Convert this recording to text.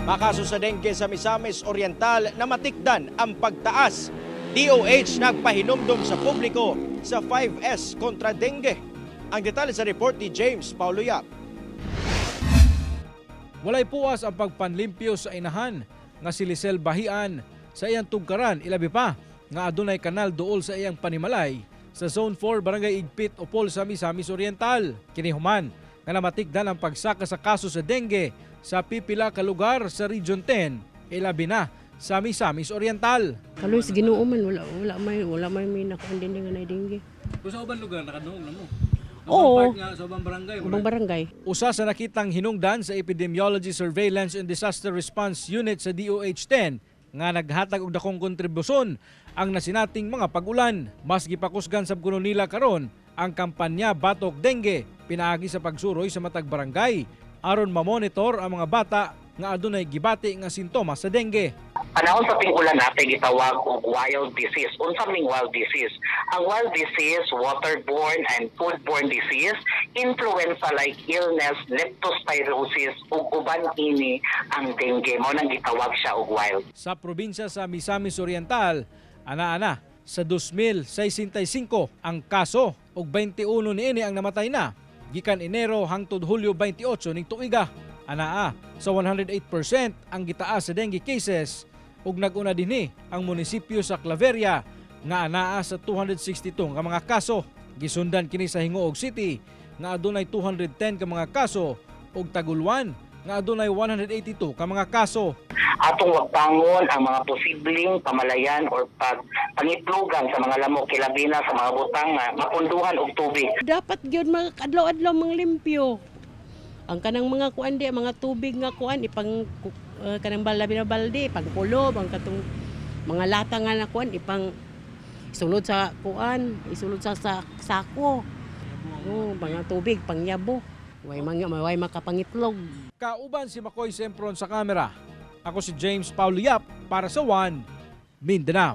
Makaso sa dengue sa Misamis Oriental na matikdan ang pagtaas. DOH nagpahinumdom sa publiko sa 5S kontra dengue. Ang detalye sa report ni James Paulo Yap. Walay puas ang pagpanlimpyo sa inahan nga si Lisel Bahian sa iyang tugkaran, ilabi pa nga adunay kanal duol sa iyang panimalay sa Zone 4, Barangay Igpit, Opol sa Misamis Oriental. Kini human nga namatikdan ang pagsaka sa kaso sa dengue sa pipila ka lugar sa Region 10, ilabi na sa Misamis Oriental. Kaloy sa Ginoo man, wala may may nakuan din nga nay dengue. Kung sa ubang lugar nakadungog na mo? Oo. Nga sa ubang barangay? Ubang barangay. Usa sa nakitang hinungdan sa Epidemiology Surveillance and Disaster Response Unit sa DOH-10 nga naghatag og dakong kontribusyon ang nasinating mga pag-ulan. Mas gipakusgan sab kuno nila karon ang kampanya Batok Dengue pinaagi sa pagsuroy sa matag barangay aron mamonitor ang mga bata nga adunay gibati nga sintomas sa dengue. Panahon sa ting-ulan natin gitawag og wild disease. Unsa ming wild disease? Ang wild disease, waterborne and foodborne disease, influenza-like illness, leptospirosis ug uban ini ang dengue. Mao nang gitawag siya og wild. Sa probinsya sa Misamis Oriental, ana-ana sa 2,065 ang kaso ug 21 niini ang namatay na gikan Enero hangtod Hulyo 28 ning tuiga. Anaa sa 108% ang gitaas sa dengue cases ug nag-una dinhi ang munisipyo sa Claveria nga anaa sa 262 ka mga kaso. Gisundan kini sa Gingoog City nga adunay 210 ka mga kaso ug Taguluan nga adunay 182 ka mga kaso. Atong wagpangon ang mga posibleng pamalayan or pag pangitlogan sa mga lamok, kilabi na sa mga butang nga mapunduhan og tubig. Dapat gyud mga adlaw-adlaw mang limpyo. Ang kanang mga kuan di, mga tubig nga kuan ipang kanang balabi na balde, pangkulob ang katong mga lata nga na kuan ipang isulod sa kuan, isulod sa sako. Oh, mga tubig pangyabo. Way mga way makapangitlog. Kauban si Makoy Sempron sa kamera. Ako si James Paulo Yap para sa One Mindanao.